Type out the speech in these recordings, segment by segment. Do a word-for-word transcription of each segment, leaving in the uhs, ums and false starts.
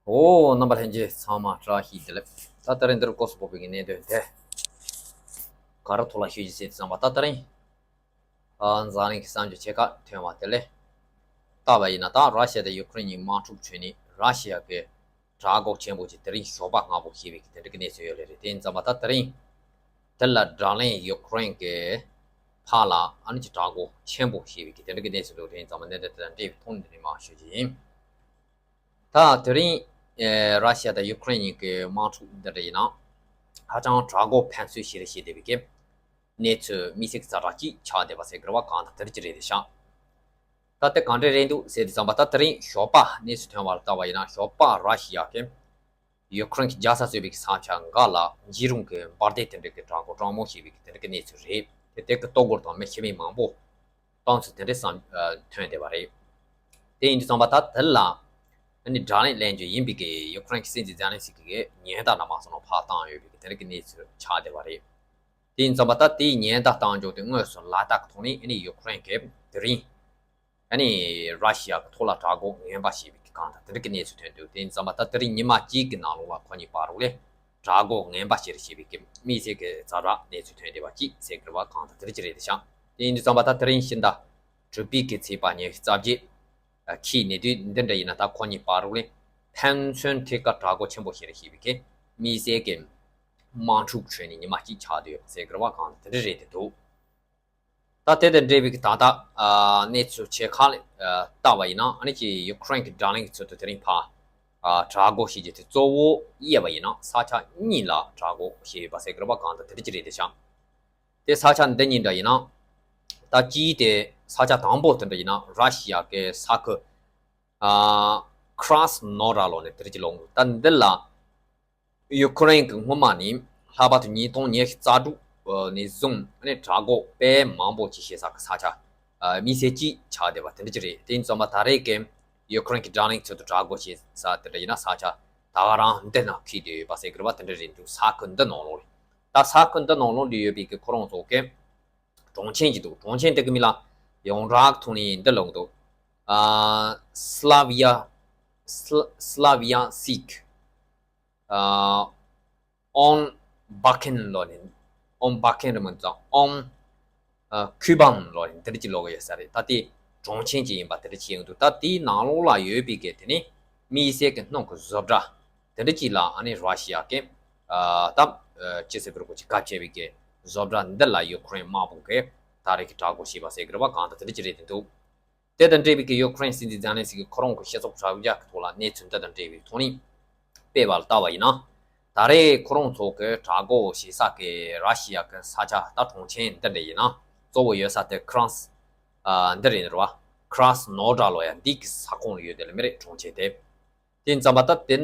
ཨོ། རྣམ་པ་ལྷན་རྒྱས་ཚང་མ་བཀྲ་ཤིས་བདེ་ལེགས། ད་ད་རིང་འདིར་སྐོར་སུ་ཕོག་པའི་གནད་དོན་དེ་ག་རེ་ཐོག་ལ་ཤོད་ཀྱི་ཟེར་དུས་ཙམ་པ། ད་ད་རིང་ཨ་འཛམ་གླིང་གི་བསམ་བྱུང་ཆེ་ཁག་ཐོན་པ་དེ་ལས་བལྟས་པ་ཡིན་ན། ད་ར་ཤི་ཡ་དང་ཡུ་ཀེ་རེན་གཉིས་དམག་འཁྲུག་ཁྲོད་ནས་ར་ཤི་ཡ་གི་དྲག་རྒོལ་ཆེན་པོ་ཅིག་དེ་རིང་ཞོགས་པ་སྔ་པོ་ཤེས་པའི་གི་དེ་འདྲ་གི་གནས་ཚུལ་ཡོད་ལེ་རེད། དེ་ཡིན་ཙམ་པ་ད་དེ་རིང་དེ་ལ་དགྲ་ལན་ཡུ་ཀེ་རེན་གི་ཕར་ལ་ཨ་ནི་ཅིག་དྲག་རྒོལ་ཆེན་པོ་ཤེས་པའི་གི་དེ་འདྲ་གི་གནས་ཚུལ་འདུག་དེ་ཡིན་ཙམ་པ་གནད་དོན་དེ་དང་འབྲེལ་བའི་ཐོག་ནས་འདི་ནས་མར་ཞུ་རྒྱུ་ཡིན། ད་དེ་རིང་ཨེ་ར་ཤི་ཡ་དང་ཡུ་ཀེ་རེན་གཉིས་ཀྱི་དམག་འཁྲུག་འདི་འདྲ་ཡིན་ན་ཧ་ཅང་དྲག་རྒོལ་ཕན་ཚུན་ཞེ་རེ་བྱེད་བསྡད་པའི་གི་གནས་ཚུལ་དམིགས་བསལ་གྱི་ཛ་དྲག་ཅིག་ཆགས་བསྡད་པ་ཟེར་དགོས་རེད་པ། གང་ལྟར་དེ་འདྲ་ཅིག་རེད་དེ་ཤག་ད་དེ་གང་འདྲ་རེད་འདུག་ཟེར་དུས་ཙམ་པ། ད་དེ་རིང་ཞོགས་པ་གནས་ཚུལ་ཐོན་པ་ལ་བལྟས་པ་ཡིན་ན། ཞོགས་པ་ར་ཤི་ཡ་གིས་ཡུ་ཀེ་རེན་གྱི་རྒྱལ་ས་གཙོས་པའི་ས་ཆ་འགའ་ལ་འཇིགས་རུང་གི་འབར་མདེལ་དེ་འདྲ་གི་དྲག་པོ་གྲང་མོ་ཞེས་པའི་དེ་འདྲ་གི་གནས་ཚུལ་རེད། དེ་དེ་གི་ལྟོ་གོས་དང་མི་ཤི་རྨས་མང་པོ་བཏང་ཚུལ་དེ་འདྲ་བསམ་ཨ་ཐོན་བསྡད་པ་རེད། དེ་ཡིན་དུས་ཙམ་པ་ད་དེ་ལ་ཨ་ནི་དགྲ་ལན་ལེན་རྒྱུ་ཡིན་པའི་གི་ཡུ་ཀེ་རེན་གྱི་སྲིད་འཛིན་ཛེ་ལན་སི་ཀི་གིས་ཉེན་བརྡ་ནང་མ་སོང་ནོ་ཕར་བཏང་ཡོད་པའི་གི་དེ་འདྲ་གི་གནས་ཚུལ་ཆགས་བསྡད་པ་རེད། དེ་ཡིན་ཙམ་པ་ད་དེའི་ཉེན་བརྡ་བཏང་རྒྱུ་དེ་དངོས་སུ་ལ་དྭགས་ཐོག་ནས་ཨ་ནི་ཡུ་ཀེ་རེན་གྱིས་དེ་རིང་ཨ་ནི་ར་ཤི་ཡ་གི་ཐོག་ལ་དྲག་རྒོལ་ངན་པ་བྱས་པའི་གི་གང་ལྟར་དེ་འདྲ་གི་གནས་ཚུལ་ཐོན་འདུག་དེ་ཡིན་ཙམ་པ་ད་དེ་རིང་ཉི་མ་གཅིག་གི་ནང་ལོགས་ལ་ཁོ་གཉིས་བར་རུ་ལས་དྲག་རྒོལ་ངན་པ་བྱས་རེ་བྱས་པའི་གི་དམིགས་བསལ་གྱི་ཛ་དྲག་གནས་ཚུལ་ཐོན་བསྡད་པ་ཅིག་ཟེར་དགོས་རེད་པ། གང་ལྟར་དེ་འདྲ་ཅིག་རེད་དེ་ཤག་དེ་ཡིན་དུས་ཙམ་པ་ད་དེ་རིང་ཕྱི་ཟླ་དྲུག་པའི་གི་ཚེས་པ་ཉི་ཤུ་རྩ་བརྒྱད་ཁའི་གནས་དུས་འདི་འདྲ་ཡིན་ན། ད་ཁོ་གཉིས་བར་རུ་ལས་ཕན་ཚུན་ཐད་ཀར་དྲག་རྒོལ་ཆེན་པོ་བྱས་རེ་བྱས་པའི་གི་དམིགས་བསལ་གྱི་དམག་འཁྲུག་ཁྲོད་ནས་ཉི་མ་གཅིག་ཆགས་བསྡད་ཡོད་པ་ཟེར་དགོས་རེད་པ། གང་ལྟར་དེ་འདྲ་རེད་དེ་འདུག་ད་དེ་དང་འབྲེལ་བའི་གི་ད་ལྟ་ཨ་གནས་ཚུལ་ཆེ་ཁག་ལ་ཨ་བལྟས་པ་ཡིན་ན། ཨ་ནི་ཅིག་ཡུ་ཀེ་རེན་གྱི་དགྲ་ལན་གྱི་ཚུལ་དུ་དེ་རིང་ཕར་ཨ་དྲག་རྒོལ་བྱེད་རྒྱུ་དེ་གཙོ་བོ་དབྱེ་བ་ཡིན་ན་ས་ཆ་གཉིས་ལ་དྲག་རྒོལ་བྱས་ཡོད་པ་ཟེར་དགོས་རེད་པ། གང་ལྟར་དེ་འདྲ་ཅིག་རེད་དེ་ཤག་དེ་ས་ཆ་འདི་གཉིས་འདྲ་ཡིན་ན། ད་ཅིའི་དེ་ས་ཆ་དང་པོ་དེ་འདྲ་ཡིན་ན་ར་ཤི་ཡ་གི་ས་ཁུལ་ཨ་ཁྲ་སི་ནོ་ཌ་ལོ་ནས་དེ་འདྲ་ཅིག་ལོག་འདུག་ད་འདི་ལ་ཡུ་ཀེ་རེན་གྱི་སྔོན་མ་ནས་ལྷག་པར་དུ་ཉིས་སྟོང་ཉི་ཤུ་རྩ་དྲུག་ནས་བཟུང་ཨ་ནི་དྲག་རྒོལ་དཔེ་མང་པོ་ཅིག་བྱེད་ས་གི་ས་ཆ་ཨ་དམིགས་བསལ་ཅིག་ཆགས་བསྡད་པ་དེ་འདྲ་ཅིག་རེད། དེ་ཡིན་ཙམ་པ་ད་རེས་ཀྱི་ཡུ་ཀེ་རེན་གྱི་དགྲ་ལན་ཚུལ་དུ་དྲག་རྒོལ་བྱེད་ས་དེ་འདྲ་ཡིན་ན་ས་ཆ་ད་ག་རང་འདི་ནང་འཁེལ་བསྡད་ཡོད་པ་ཟེར་དགོས་རེད་པ། དེ་འདྲ་རེད་འདུག་ས་ཁུལ་འདི་ནང་ལོགས་རེད། ད་ས་ཁུལ་འདི་ནང་ལོགས་ལ་ཡོད་པའི་གི་ཁོ་རང་ཚོ་གི་གྲོང་ཆེན་ཅིག་འདུག་གྲོང་ཆེན་དེ་གི་མིང་ལ་ཡོངས་གྲགས་ཐོག་ནས་འདི་ལབ་འདུག་ཨ་སི་ལ་བི་ཡ། སི་སི་ལ་བི་ཡ་སིག་ཨ་ཨོན་བྷ་ཁན་ལོ་ནས། ཨོན་བྷ་ཁན་རེད་མོད་ཙང་ཨོན་ཨ་ཁུ་བན་ལོ་ནས་འདི་འདྲ་ཅིག་ལོག་གི་ཡོད་ས་རེད། ད་དེ་གྲོང་ཆེན་ཅིག་ཡིན་པ་དེ་འདྲ་ཅིག་ཡོང་འདུག་ད་དེའི་ནང་ལོགས་ལ་ཡོད་པའི་གི་དེ་ནི་དམིགས་བསལ་གྱི་སྣུམ་གྱི་བཟོ་གྲྭ་དེ་འདྲ་ཅིག་ལ་ཨ་ནི་ར་ཤི་ཡ་གི་ཨ་ད་ཨ་ཅི་ཟེར་དགོས་རེད། ཁོ་ཅིག་ག་བྱས་པའི་གི་བཟོ་གྲྭ་འདི་ལ་ཡུ་ཀེ་རེན་དམག་དཔུང་གིས་ད་རེས་ཀྱི་དྲག་རྒོལ་བྱས་པ་ཟེར་གི་རེད་པ། གང་ལྟར་དེ་འདྲ་ཅིག་རེད་དེ་འདུག་དེ་དང་འབྲེལ་བའི་གི་ཡུ་ཀེ་རེན་སྲིད་འཛིན་ཛེ་ལན་སི་ཀི་ཁོ་རང་གི་སྤྱི་ཚོགས་དྲ་རྒྱ་གི་ཐོག་ལ་གནས་ཚུལ་འདི་དང་འབྲེལ་བའི་ཐོག་ནས་སྤེལ་བ་ལ་བལྟས་པ་ཡིན་ན། ད་རེས་ཁོ་རང་ཚོ་གི་དྲག་རྒོལ་བྱེད་ས་གི་ར་ཤི་ཡ་གི་ས་ཆ་ད་གྲོང་ཆེན་འདི་འདྲ་ཡིན་ན། གཙོ་བོ་ཡོད་ས་དེ་ཁྲ་སི་ཨ་འདི་རེད་རེད་བ། ཁྲ་སི་ནོ་ཌ་ལོ་ཡ་འདི་གི་ས་ཁོངས་ལ་ཡོད་དེ་ལ་མི་རེད། གྲོང་ཆེན་དེ། དེ་ཙམ་པ་ད་དེ་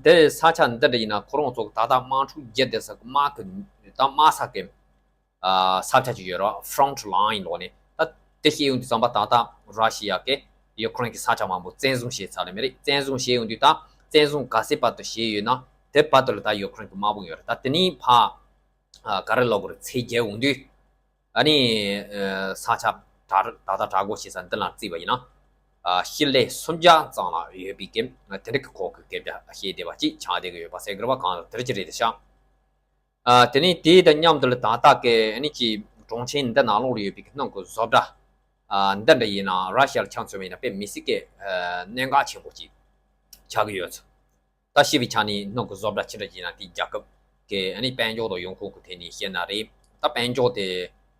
དེ་ས་ཆ་འདི་འདྲ་ཡིན་ན་ཁོ་རང་ཚོ་ད་ལྟ་དམག་འཁྲུག་བརྒྱབ་བསྡད་ས་གི་དམག་གི་ད་དམག་ས་གི་ཨ་ས་ཆ་ཅིག་ཡོད་རེད་བ། ཕྲོན་ཊི་ལའིན་ལོག་ནས། ད་དེ་བཤད་ཡོང་དུས་ཙམ་པ་ད་ལྟ་ར་ཤི་ཡ་གིས་ཡུ་ཀེ་རེན་གྱི་ས་ཆ་མང་པོ་བཙན་བཟུང་བྱས་ཚར་ལེ་མི་རེད། བཙན་བཟུང་བྱས་ཡོང་དུས་ད་བཙན་བཟུང་ག་ཚད་བར་དུ་བྱས་ཡོད་ན་དེ་བར་དུ་ལ་ད་ཡུ་ཀེ་རེན་གྱི་དམག་དཔུང་ཡོད་རེད། ད་དེ་ནས་ཕར་ཨ་ག་རེ་ལབ་དགོས་རེད། ཚད་བརྒལ་ཡོང་དུས། ཨ་ནི་ཨ་ས་ཆ་དྲག་ད་ལྟ་དྲག་རྒོལ་བྱེད་ས་འདི་ལ་བརྩིས་པ་ཡིན་ན། ཨ་སྤྱི་ལེ་སུམ་བརྒྱ་ཙམ་ལ་ཡོད་པའི་གི་དེ་འདྲ་གི་སྐོར་གི་སྐད་ཆ་བཤད་བསྡད་པ་ཅིག་ཆགས་བསྡད་ཀྱི་ཡོད་པ་ཟེར་གི་རེད་བ། གང་ལྟར་དེ་འདྲ་ཅིག་རེད་དེ་ཤག་ཨ་དེ་ནས་དེ་དང་མཉམ་དུ་ལ་ད་ལྟ་གི་ཨ་ནི་ཅིག་གྲོང་ཆེན་འདི་ནང་ལོགས་ལ་ཡོད་པའི་གི་སྣུམ་གྱི་བཟོ་གྲྭ་ཨ་འདི་འདྲ་ཡིན་ན་ར་ཤི་ཡ་ལ་ཆ་མཚོན་པ་ཡིན་ན་དཔེ་མི་སྲིད་ཀྱི་ཨ་གནད་འགག་ཆེན་པོ་ཅིག་ཆགས་ཀྱི་ཡོད་ཚུལ། ད་ཞི་བའི་ཆ་ནས་སྣུམ་གྱི་བཟོ་གྲྭ་ཅི་འདྲ་ཅིག་ཡིན་ན་དེ་རྒྱལ་ཁབ་ཀྱི་ཨ་ནི་དཔལ་འབྱོར་དང་ཡོང་ཁུངས་ཀྱི་ཐད་ནས་བཤད་ན་རེད། ད་དཔལ་འབྱོར་དེ་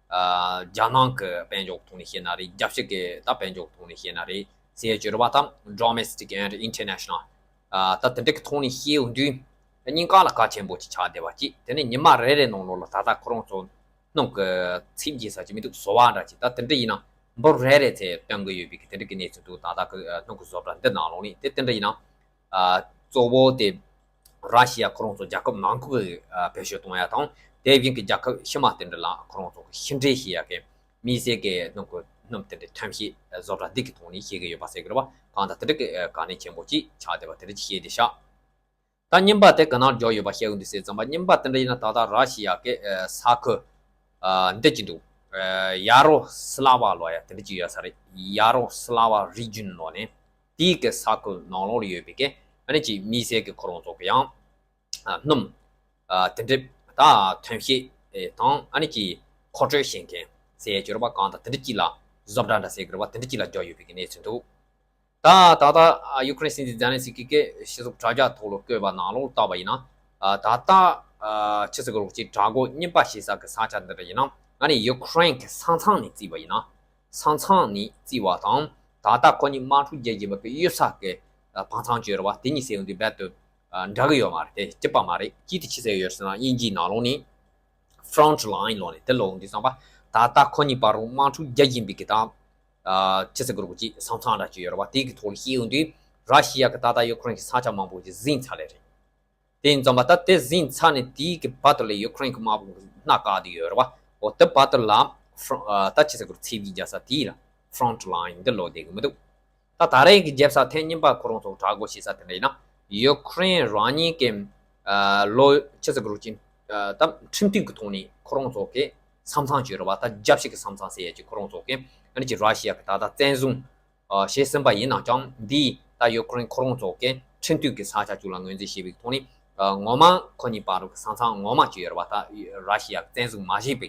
ཨ་རྒྱལ་ནང་གི་དཔལ་འབྱོར་གྱི་ཐོག་ནས་བཤད་ན་རེད། རྒྱལ་སྤྱི་གི་ད་དཔལ་འབྱོར་གྱི་ཐོག་ནས་བཤད་ན་རེད། ཟེར་ཡ་ཅིག་ཡོད་རེད་བ། ད་Domestic and International ཨ་ད་དེ་འདྲ་གི་ཐོག་ནས་བཤད་ཡོང་དུས་ཨ་གཉིས་ཀ་ལ་གལ་ཆེན་པོ་ཅིག་ཆགས་བསྡད་པ་ཅིག་དེ་ནས་ཉི་མ་རེ་རེ་ནང་ལོགས་ལ་ད་ལྟ་ཁོ་རང་ཚོ་སྣུམ་གྱི་ཚིག་བརྗེ་ས་ཅིག་མི་འདུག་བཟོ་བ་འདྲ་ཅིག་ད་དེ་འདྲ་ཡིན་ན་འབུམ་རེ་རེ་ཚད་བཏོན་གྱི་ཡོད་པའི་གི་དེ་འདྲ་གི་གནས་ཚུལ་འདུག་ད་ལྟ་གི་ཨ་སྣུམ་གྱི་བཟོ་གྲྭ་འདི་ནང་ལོགས་ནས། དེ་དེ་འདྲ་ཡིན་ན་ཨ་གཙོ་བོ་དེ་ར་ཤི་ཡ་ཁོ་རང་ཚོ་རྒྱལ་ཁབ་ནང་ཁུལ་གྱི་ཨ་བེད་སྤྱོད་གཏོང་ཡ་དང་། དེ་བཞིན་གྱི་རྒྱལ་ཁབ་ཕྱི་མ་དེ་འདྲ་ལ་ཁོ་རང་ཚོ་གི་ཕྱི་འབྲེལ་བྱེད་ཡ་གི་དམིགས་བསལ་གྱི་སྣུམ་གྱི་སྣུམ་དེ་འདྲའི་ཐོན་སྐྱེད་བཟོ་གྲྭ་འདི་གི་ཐོག་ནས་བཤད་ཀྱི་ཡོད་པ་ཟེར་གྱི་རེད་བ། གང་ལྟར་དེ་འདྲ་གི་ཨ་གལ་གནད་ཆེན་པོ་ཅིག་ཆགས་བསྡད་པ་དེ་འདྲ་ཅིག་བཤད་བསྡད་ཤག་ད་རྙིང་པ་དེ་ག་ནང་འཇོག་ཡོད་པ་བཤད་ཡོང་དུས་ཟེར་ཙམ་པ། རྙིང་པ་དེ་འདྲ་ཡིན་ན་ད་ལྟ་ར་ཤི་ཡ་གི་ཨ་ས་ཁུལ་ཨ་འདི་ཅིག་འདུག་ཨ་ཡ་རོ་སི་ལ་བ་ལོ་ཡ་དེ་འདྲ་ཅིག་ཡོད་ས་རེད། ཡ་རོ་སི་ལ་བ་རི་ཇིན་ལོ་ནས་དེའི་གི་ས་ཁུལ་ནང་ལོགས་ལ་ཡོད་པའི་གི་ ཨ་ནི་ཅིག་དམིགས་བསལ་གྱི་ཁོ་རང་ཚོ་གི་ཡང་ཨ་སྣུམ་ཨ་དེ་འདྲ་ད་ཐོན་སྐྱེད་ཨེ་དང་ཨ་ནི་ཅིག་མཁོ་སྤྲོད་བྱེད་མཁན་ཟེར་ཡ་ཅིག་ཡོད་རེད་པ། གང་ལྟར་དེ་འདྲ་ཅིག་ལ་བཟོ་གྲྭ་འདྲ་ཟེར་གི་རེད་པ། དེ་འདྲ་ཅིག་ལ་རྒྱག་ཡོད་པའི་གི་གནས་ཚུལ་འདུག་ད་ད་ལྟ་ཡུ་ཀེ་རེན་སྲིད་འཛིན་ཛེ་ལན་སི་ཀི་གིས་སྤྱི་ཚོགས་དྲ་རྒྱ་ཐོག་ལ་བཀོད་པ་ནང་ལོགས་བལྟས་པ་ཡིན་ན། ད་ལྟ་ཆི་ཟེར་དགོས་རེད། ཅིག་དྲག་རྒོལ་རྙིང་པ་བྱེད་ས་གི་ས་ཆ་འདི་འདྲ་ཡིན་ན། ཨ་ནི་ཡུ་ཀེ་རེན་གི་ས་མཚམས་ནས་བརྩིས་པ་ཡིན་ན། ས་མཚམས་ནས་བརྩིས་པ་དང་ད་ལྟ་ཁོ་གཉིས་དམག་འཁྲུག་རྒྱག་བཞིན་པ་གི་གཡུལ་ས་གི་བང་ཚང་ཅིག་ཡོད་རེད་པ། དེ་གཉིས་ཟེར་ཡོང་དུས་རྦད་དེ་འདྲ་གི་ཡོད་མ་རེད། དེ་གཅིག་པ་མ་རེད། གཅིག་དེ་ཆི་ཟེར་ཡོད་ཟེར་ན། དབྱིན་ཇིའི་ནང་ལོགས་ནས་ཕོ་རོན་ཊི་ལའིན་ལབ་ནས་དེ་ལབ་ཡོང་དུས་ཙམ་པ། ད་ལྟ་ཁོ་གཉིས་བར་རུ་དམག་འཁྲུག་རྒྱག་བཞིན་པའི་གི་ད་ཨ་ཆི་ཟེར་དགོས་རེད། ཅིག་ས་མཚམས་འདྲ་ཅིག་ཡོད་རེད་པ། དེ་གི་ཐོག་ལ་བཤད་ཡོང་དུས་ར་ཤི་ཡ་གིས་ད་ལྟ་ཡུ་ཀེ་རེན་གྱི་ས་ཆ་མང་པོ་ཅིག་ཟིན་ཚར་ལེ་རེད། དེ་ཡིན་ཙམ་པ་ད་དེ་ཟིན་ཚར་ནས་དེའི་གི་བར་དུ་ལ་ཡུ་ཀེ་རེན་གྱི་དམག་དཔུང་གིས་མནའ་བཀག་བསྡད་ཡོད་རེད་པ། འོ་དེ་བར་དུ་ལ་ཕོ་རོན་ཨ་ད་ཆི་ཟེར་དགོས་རེད། ཚེ་སྒྲིག་རྒྱག་ས་དེ་ལ་ཕོ་རོན་ཊི་ལའིན་འདི་ལབ་བསྡད་གི་མི་འདུག་ད་ད་རེས་ཀྱི་རྒྱབ་ས་ཐེངས་རྙིང་པ་ཁོ་རང་ཚོ་དྲག་རྒོལ་བྱེད་ས་དེ་འདྲ་ཡིན་ན། ཡུ་ཀེ་རེན་རང་ཉིད་ཀྱི་ཨ་ལོ་ཆི་ཟེར་དགོས་རེད། ཅིག་ཨ་ད་ཁྲིམས་མཐུན་གྱི་ཐོག་ནས་ཁོ་རང་ཚོ་གི་ས་མཚམས་ཅིག་ཡོད་རེད་པ། ད་རྒྱལ་སྤྱི་གི་ས་མཚམས་ཟེར་ཡ་ཅིག་ཁོ་རང་ཚོ་གི་ཨ་ནི་ཅིག་ར་ཤི་ཡ་གིས་ད་ལྟ་བཙན་བཟུང་ཨ་བྱས་ཟིན་པ་ཡིན་ན་ཀྱང་། འདི་ད་ཡུ་ཀེ་རེན་ཁོ་རང་ཚོ་གི་ཁྲིམས་མཐུན་གྱི་ས་ཆ་ཅིག་ལ་ངོས་འཛིན་བྱས་པའི་ཐོག་ནས་ཨ་ངོ་མ་ཁོ་གཉིས་བར་དུ་གི་ས་མཚམས་ངོ་མ་ཅིག་ཡོད་རེད་པ། ད་ར་ཤི་ཡ་གིས་བཙན་བཟུང་མ་བྱས་པའི་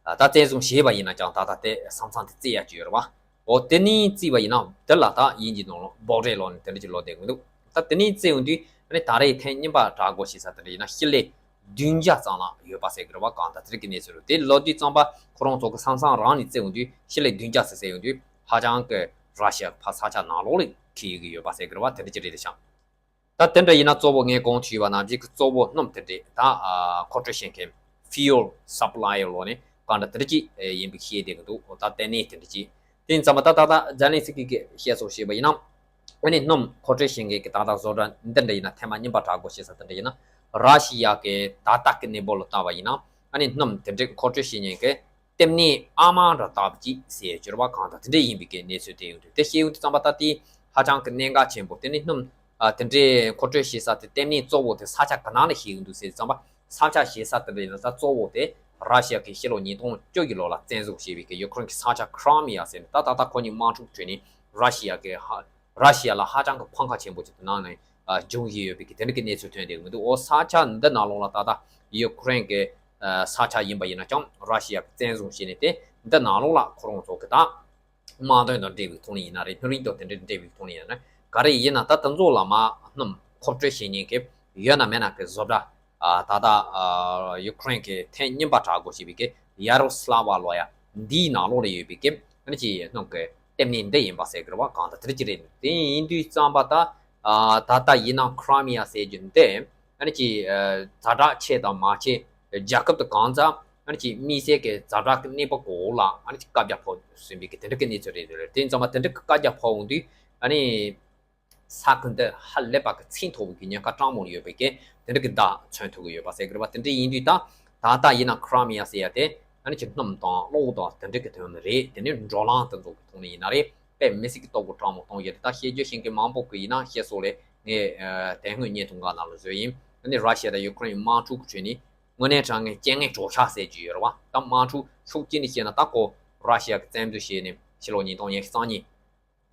ད་བཙན་བཟུང་བྱས་པ་ཡིན་ན་ཀྱང་ད་ལྟ་དེ་ས་མཚམས་དེ་བརྩི་ཡ་ཅིག་ཡོད་རེད་པ། འོ་དེ་ནས་བརྩིས་པ་ཡིན་ན་དེ་ལ་ད་དབྱིན་ཇིའི་ནང་ལོགས་བོ་ཌར་ལབ་ནས་དེ་འདྲ་ཅིག་ལབ་བསྡད་ཀྱི་འདུག་ད་དེ་ནས་བརྩི་ཡོང་དུས་ཨ་ནི་ད་རེས་ཐེངས་རྙིང་པ་དྲག་རྒོལ་བྱེད་ས་དེ་འདྲ་ཡིན་ན་སྤྱི་ལེ་བདུན་བརྒྱ་ཙམ་ལ་ཡོད་པ་ཟེར་གྱི་རེད་པ། གང་ལྟར་དེ་རིགས་ཀྱི་གནས་ཚུལ་རེད། དེ་ལབ་དུས་ཙམ་པ་ཁོ་རང་ཚོ་གི་ས་མཚམས་རང་ནས་བརྩི་ཡོང་དུས་སྤྱི་ལེ་བདུན་བརྒྱ་ཟེར་ཟེར་ཡོང་དུས་ཧ་ཅང་གི་ར་ཤི་ཡ་ཕར་ས་ཆ་ནང་ལོགས་ལ་འཁེལ་ཡོང་གི་ཡོད་པ་ཟེར་གྱི་རེད་པ། དེ་འདྲ་ཅིག་རེད་དེ་ཤག་ད་དེ་འདྲ་ཡིན་ན་གཙོ་བོ་ངས་གོང་དུ་ཞུས་པ་ནང་བཞིན་གྱི་གཙོ་བོ་སྣུམ་དེ་འདྲ་ད་ཨ་མཁོ་སྤྲོད་བྱེད་མཁན་ཕུའུ་ཨེལ་སབ་ལ་ཡར་ལབ་ནས་གང་འདྲ་དེ་འདྲ་ཅིག་ཡིན་པའི་བཤད་བསྡད་ཀྱི་འདུག་འོ་ད་ལྟེ་གནས་དེ་འདྲ་ཅིག་དེ་ཡིན་ཙམ་པ་ད་ད་ད་ཛེ་ལན་སི་ཀི་གིས་བཤད་སྲོལ་བྱས་པ་ཡིན་ན། ཨ་ནི་སྣུམ་མཁོ་སྤྲོད་བྱེད་མཁན་གྱི་ད་ལྟ་བཟོ་གྲྭ་འདི་འདྲ་ཡིན་ན། ཐེངས་མ་རྙིང་པ་དྲག་རྒོལ་བྱེད་ས་དེ་འདྲ་ཡིན་ན། ར་ཤི་ཡ་གི་ད་ལྟ་གི་གནས་བབ་ལ་བལྟས་པ་ཡིན་ན། ཨ་ནི་སྣུམ་དེ་འདྲའི་མཁོ་སྤྲོད་བྱེད་མཁན་གྱི་ལྟེ་གནས་ཨ་མ་འདྲ་ལྟ་བུ་ཅིག་ཟེར་གྱི་རེད་པ། གང་ལྟར་དེ་འདྲ་ཡིན་པའི་གི་གནས་ཚུལ་དེ་ཡོང་དུས། དེ་བཤད་ཡོང་དུས་ཙམ་པ་ད་དེ་ཧ་ཅང་གི་གནད་འགག་ཆེན་པོ། དེ་ནི་སྣུམ་ཨ་དེ་འདྲའི་མཁོ་སྤྲོད་བྱེད་ས་དེ་ལྟེ་གནས་གཙོ་བོ་དེ་ས་ཆ་ག་ན་ལ་བྱེད་ཀྱི་འདུག་ཟེར་ཙམ་པ། ས་ཆ་བྱེད་ས་དེ་འདྲ་ཡིན་ན་ད་གཙོ་བོ་དེ་ར་ཤི་ཡ་གིས་ཕྱི་ལོ་ཉིས་སྟོང་བཅུ་གི་ལོ་ལ་བཙན་བཟུང་བྱས་པའི་གི་ཡུ་ཀེ་རེན་གྱི་ས་ཆ་ཁི་རི་མི་ཡ་ཟེར་ནས། ད་ད་ལྟ་ཁོ་གཉིས་དམག་འཁྲུག་ཁྲོད་ནས་ར་ཤི་ཡ་གི་ཧ་ར་ཤི་ཡ་ལ་ཧ་ཅང་གི་ཕམ་ཁ་ཆེན་པོ་ཅིག་དེ་ནང་ནས་ཨ་བྱུང་བཞིན་ཡོད་པའི་གི་དེ་འདྲ་གི་གནས་ཚུལ་ཐོན་བསྡད་ཀྱི་འདུག་འོ་ས་ཆ་འདི་ནང་ལོགས་ལ་ད་ལྟ་ཡུ་ཀེ་རེན་གི་ཨ་ས་ཆ་ཡིན་པ་ཡིན་ན་ཀྱང་ར་ཤི་ཡ་གིས་བཙན་བཟུང་བྱས་ནས། དེ་འདི་ནང་ལོགས་ལ་ཁོ་རང་ཚོ་གི་ད་དམག་དོན་དང་འབྲེལ་བའི་ཐོག་ནས་ཡིན་ན་རེད། སྣུམ་རིན་དང་དེ་འདྲ་འབྲེལ་བའི་ཐོག་ནས་ཡིན་ན་རེད། ག་རེ་ཡིན་ན་ད་དེ་ཚོ་ལ་མ་སྣུམ་མཁོ་སྤྲོད་བྱེད་མཁན་གྱི་ཡོད་ན་མེད་ན་གི་བཟོ་གྲྭ་ཨ་ད་ལྟ་ཨ་ཡུ་ཀེ་རེན་གྱིས་ཐེངས་རྙིང་པ་དྲག་རྒོལ་བྱས་པའི་གི་ཡ་རོ་སི་ལ་ཝ་ལབ་ཡ་འདིའི་ནང་ལོགས་ལ་ཡོད་པའི་གི་ཨ་ནི་ཅིག་སྣུམ་གི་ལྟེ་གནས་འདི་ཡིན་པ་ཟེར་གི་རེད་པ། གང་ལྟར་དེ་འདྲ་ཅིག་རེད། དེ་ཡིན་དུས་ཙམ་པ་ད་ཨ་ད་ལྟ་ཡིན་ན་ཁི་རི་མི་ཡ་ཟེར་རྒྱུ་འདི་ཨ་ནི་ཅིག་ཨ་ཛ་དྲག་ཆེ་དང་མ་ཆེ། རྒྱལ་ཁབ་དང་གང་ཙམ་ཨ་ནི་ཅིག་དམིགས་བསལ་གྱི་ཛ་དྲག་གི་གནས་བབ་གི་འོག་ལ་ཨ་ནི་ཅིག་བཀའ་རྒྱ་ཕབ་ཟིན་པའི་གི་དེ་འདྲ་གི་གནས་ཚུལ་རེད་འདུག་ལ། དེ་ཡིན་ཙམ་པ་དེ་འདྲ་གི་བཀའ་རྒྱ་ཕབ་འོང་དུས་ཨ་ནི་ས་ཁུལ་འདི་ཧ་ལས་པ་གི་ཚིག་མཐོ་བོ་གི་ཉེན་ཁ་གྲངས་མང་ཡོད་པའི་གི་དེ་འདྲ་གི་བརྡ་མཚོན་ཐུབ་ཀྱི་ཡོད་པ་ཟེར་གི་རེད་པ། དེ་འདྲ་ཡིན་དུས་ད་ད་ལྟ་ཡིན་ན་ཁི་རི་མི་ཡ་ཟེར་ཡ་དེ་ཨ་ནི་ཅིག་སྣུམ་དང་གློག་དང་དེ་འདྲ་གི་དོན་ལ་རེད། དེ་ནས་འགྲོ་ལམ་དེ་ཚོ་གི་ཐོག་ནས་ཡིན་ན་རེད། དཔེ་མི་སྲིད་ཀྱི་སྟོབས་གོ་གྲངས་མང་གཏོང་ཡོད་རེད། ད་བཤད་རྒྱུ་ཤེས་མཁན་མང་པོ་གི་ཡིན་ན་བཤད་སྲོལ་ལས་ངས་ཨ་དེ་སྔོན་བརྙན་ཐུང་ཁག་ནང་ལ་བཟོས་ཡིན། ཨ་ནི་ར་ཤི་ཡ་དང་ཡུ་ཀེ་རེན་དམག་འཁྲུག་གི་ཁྲོད་ནས་དངོས་གནས་དྲང་ངེས་རྐྱེན་ངན་གྲོགས་ཆག་ཟེར་རྒྱུ་ཡོད་རེད་པ། ད་དམག་འཁྲུག་ཕྱོགས་གཅིག་ནས་བཤད་ན་ད་ཁོ་ར་ཤི་ཡ་གིས་བཙན་འཛུལ་བྱས་ནས་ཕྱི་ལོ་ཉིས་སྟོང་ཉི་ཤུ་རྩ་གཉིས་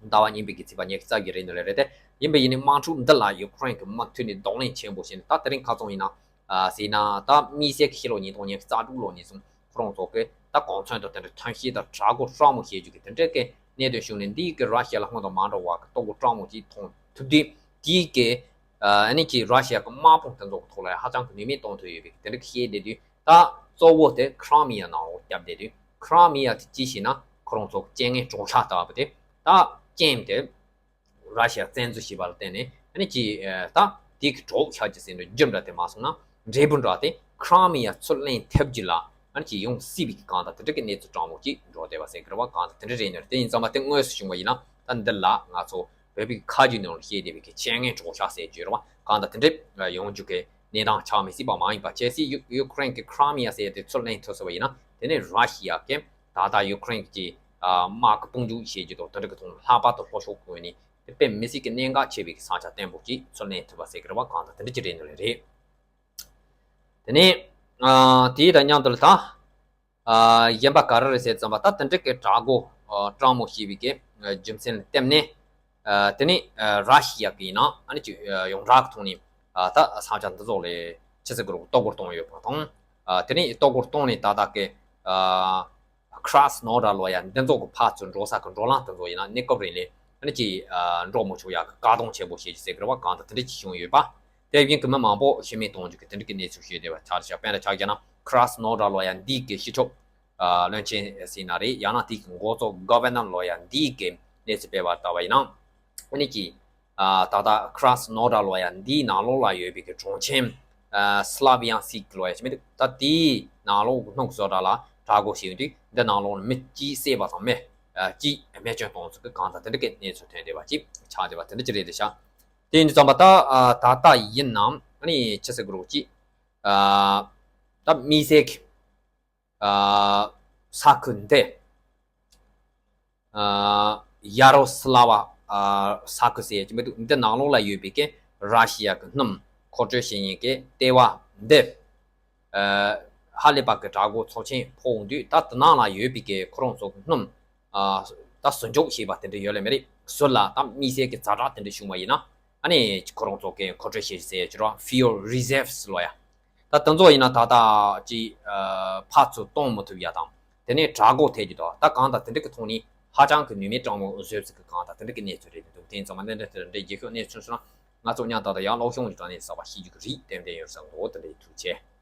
ཟླ་བ་གཉིས་པའི་གི་ཚེས་པ་ཉི་ཤུ་རྩ་བཞི་རེད་འདུག་ལ། རེད་དེ་ཡིན་པ་ཡིན་ནའི་དམག་འཁྲུག་འདི་ལ་ཡུ་ཀེ་རེན་གྱིས་མུ་མཐུད་ནས་གདོང་ལེན་ཆེན་པོ་བྱས་ནས། ད་དེ་རིང་ཁ་སང་ཡིན་ན་ཨ་ཟེར་ན་ད་དམིགས་བསལ་གྱི་ཕྱི་ལོ་ཉིས་སྟོང་ཉི་ཤུ་རྩ་དྲུག་ལོ་ནས་བཟུང་ཁོ་རང་ཚོ་གིས་ད་གོ་མཚོན་དང་དེ་འདྲ་ཐོན་སྐྱེད་དང་དྲག་རྒོལ་སྤྲང་མོ་བྱེད་རྒྱུ་གི་དེ་འདྲ་གི་གནད་དོན་བྱུང་ནས། འདིའི་གི་ར་ཤི་ཡ་ལ་སྔོན་དང་མ་འདྲ་བ་གི་སྟོབས་གོ་སྤྲང་མོ་ཅིག་མཐོང་ཐུབ་དུས། དེའི་གི་ཨ་ནི་ཅིག་ར་ཤི་ཡ་གི་དམག་དཔུང་དེ་ཚོ་གི་ཐོག་ལ་ཧ་ཅང་གི་ནུས་མེད་གཏོང་ཐུབ་ཡོད་པའི་དེ་འདྲ་གི་བཤད་བསྡད་དུས། ད་གཙོ་བོ་དེ་ཁི་རི་མི་ཡ་ནང་ལོགས་བརྒྱབ་བསྡད་དུས། ཁི་རི་མི་ཡ་དེ་ཅི་ཞིག་ན་ཁོ་རང་ཚོ་གི་རྐྱེན་ངན་གྲོགས་ཆག་ལྟ་བུ་དེ། ད་རྐྱེན་དེ་ར་ཤི་ཡ་བཙན་འཛུལ་བྱས་པ་ལ་བརྟེན་ནས་ཨ་ནི་ཅིག་ཨ་ད་དེ་གི་གྲོགས་ཆགས་ཀྱི་ཟེར་འདྲ་རྒྱུ་འདྲ་དེ་མ་སོང་ན་འབྲས་བུ་འདྲ་དེ་ཁི་རི་མི་ཡ་ཚུར་ལེན་ཐབས་ཀྱི་ལ་ཨ་ནི་ཅིག་ཡོང་སྲིད་པའི་གི་གང་ལྟར་དེ་འདྲ་གི་གནས་ཚུལ་སྤྲང་མོ་ཅིག་འགྲོ་བསྡད་པ་ཟེར་གི་རེད་པ། གང་ལྟར་དེ་འདྲ་རེད་ནི་རེད། དེ་ཡིན་ཙང་མ་དེ་དངོས་སུ་བྱུང་བ་ཡིན་ན་ད་འདི་ལ་ང་ཚོ་བོད་པའི་ཁ་རྒྱུན་ནང་ལ་བཤད་བསྡད་པའི་གི་རྐྱེན་ངན་གྲོགས་ཆག་ཟེར་རྒྱུ་རེད་པ། གང་ལྟར་དེ་འདྲ་ཡོང་རྒྱུ་གི་གནས་སྟངས་ཆགས་མི་སྲིད་པ་མ་ཡིན་པ། གལ་སྲིད་ཡུ་ཡུ་ཀེ་རེན་གྱིས་ཁི་རི་མི་ཡ་ཟེར་ཡ་དེ་ཚུར་ལེན་ཐུབ་སོང་བ་ཡིན་ན། དེ་ནས་ར་ཤི་ཡ་གིས་ད་ལྟ་ཡུ་ཀེ་རེན་གྱི་ཨ་དམག་གི་དཔུང་འཇུག་བྱེད་རྒྱུ་དང་དེ་འདྲ་གི་ཐོག་ནས་ལྷག་པར་དུ་ལྷོ་ཕྱོགས་ཀྱི་ངོས་ནས་དེ་དཔེ་མི་སྲིད་ཀྱི་གནད་འགག་ཆེ་བའི་ས་ཆ་བརྟན་པོ་ཅིག་ཚུར་ལེན་ཐུབ་པ་ཟེར་གི་རེད་པ། གང་ལྟར་དེ་འདྲ་ཅིག་རེད་འདུག་ལེ་རེད། དེ་ནས་ཨ་དེ་དང་མཉམ་དུ་ལ་ད་ཨ་གཞན་པ་ག་རེ་རེད་ཟེར་ཙམ་པ། ད་དེ་འདྲ་གི་དྲག་རྒོལ་ཨ་སྤྲང་མོ་བྱས་པའི་གི་ཨ་རྒྱུ་མཚན་ལ་བརྟེན་ནས། ཨ་དེ་ནས་ཨ་ར་ཤི་ཡ་གི་ཡིན་ན་ཨ་ནི་ཅིག་ཨ་ཡོངས་གྲགས་ཀྱི་ཐོག་ནས་ཨ་ད་ས་ཆ་འདི་ཚོ་ལ་ཆི་ཟེར་གི་རེད། གཏོར་རྒོལ་གཏོང་ཡོད་པ་དང་། ཨ་དེ་ནས་གཏོར་རྒོལ་གཏོང་ནས་ད་ལྟ་གི་ཨ་Krasnodar ལོ་ཡ་འདི་ཚོ་གི་ཕར་ཚུར་འགྲོ་ས་གི་འགྲོ་ལམ་དེ་ཚོ་ཡིན་ན་གནས་སྐབས་རིང་ལ་ཨ་ནི་ཅིག་ཨ་འགྲོ་མི་ཆོག་ཡ་གི་བཀག་སྡོམ་ཆེན་པོ་བྱེད་ཀྱི་ཟེར་གི་རེད་པ། གང་ལྟར་དེ་འདྲ་ཅིག་བྱུང་ཡོད་པ། དེ་བཞིན་གི་མི་མང་པོ་ཤི་རྨས་གཏོང་རྒྱུ་གི་དེ་འདྲ་གི་གནས་ཚུལ་ཞིག་ཡོད་པ་ཆ་ཆ། དཔེར་ན་ཆ་བཞག་ན་Krasnodar ལོ་ཡ་འདི་གི་སྤྱི་ཁྱབ་ཨ་བློན་ཆེན་ཟེར་ན་རེད། ཡང་ན་དེ་གི་འགོ་གཙོ་Governor ལོ་ཡ་འདི་གི་གནས་ཚུལ་སྤེལ་བ་ལྟ་བ་ཡིན་ན། ཨ་ནི་ཅིག་ཨ་ད་ལྟ་Krasnodar ལོ་ཡ་འདིའི་ནང་ལོགས་ལ་ཡོད་པའི་གི་གྲོང་ཁྱེར་ཨ་Slavyansk ལོ་ཡ་ཅིག་མི་འདུག་ད་དེའི་ནང་ལོགས་སྣུམ་བཟོ་གྲྭ་ལ་དྲག་རྒོལ་བྱས་ཡོང་དུས་འདི་ནང་ལོགས་མི་གཅིག་བསད་པ་དང་མི་ཨ་གཅིག་རྨས་སྐྱོན་གཏོང་ཚུལ་གི་གང་ལྟར་དེ་འདྲ་གི་གནས་ཚུལ་ཐོན་བསྡད་པ་ཅིག་ཆགས་བསྡད་པ་དེ་འདྲ་ཅིག་རེད་དེ་ཤག་དེ་ཡིན་དུས་ཙམ་པ་ད་ཨ་ད་ལྟ་ཡིན་ནའང་ཨ་ནི་ཆི་ཟེར་དགོས་རེད་ཅིག་ཨ་ད་དམིགས་བསལ་གྱི་ཨ་ས་ཁུལ་འདི་ཨ་ཡ་རོ་སི་ལ་བ་ཨ་ས་ཁུལ་ཟེར་ཡ་ཅིག་མི་འདུག་འདི་ནང་ལོགས་ལ་ཡོད་པའི་གི་ར་ཤི་ཡ་གི་སྣུམ་མཁོ་སྤྲོད་བྱེད་མཁན་གི་ལྟེ་བ་འདི་ཨ་ཧ་ལས་པ་གི་དྲག་རྒོལ་ཚབས་ཆེན་ཕོག་འོང་དུས། ད་དེ་ནང་ལ་ཡོད་པའི་གི་ཁོ་རང་ཚོ་གི་སྣུམ་ཨ་ད་ཟུར་འཇོག་བྱས་པ་དེ་འདྲ་ཡོད་ལེ་མ་རེད། ཟུར་ལ་ད་དམིགས་བསལ་གྱི་ཛ་དྲག་དེ་འདྲ་བྱུང་བ་ཡིན་ན་ཨ་ནི་ཁོ་རང་ཚོ་གི་མཁོ་སྤྲོད་བྱེད་ཟེར་ཡ་ཅིག་རེད། Fuel Reserves ལོ་ཡ། ད་དེ་ཚོ་ཡིན་ན་ད་ལྟ་ཅིག་ཨ་ཕར་ཚུར་གཏོང་མི་ཐུབ་ཡ་དང་། དེ་ནས་དྲག་རྒོལ་ཐེབས་ཀྱི་འདུག་ད་གང་ལྟར་དེ་འདྲ་གི་ཐོག་ནས་ཧ་ཅང་གི་ནུས་མེད་དྲག་མོ་བཟོས་ཟིག་གི་གང་ལྟར་དེ་འདྲ་གི་གནས་ཚུལ་རེད་འདུག་དེ་ཡིན་ཙང་མ་འདི་འདྲ་དེ་འདྲ་རྒྱལ་ཤོག་གནས་ཚུལ་སོང་ན་ང་ཚོ་མཉམ་དུ་ཡང་སློབ་སྦྱོང་གི་སྒང་ནས་གསར་པ་ཤེས་རྒྱུ་གི་རེད། ཏན་ཏན་ཡོད་བསམ་འདུག་དེ་འདྲ་ཡིན། ཐུགས་རྗེ་ཆེ།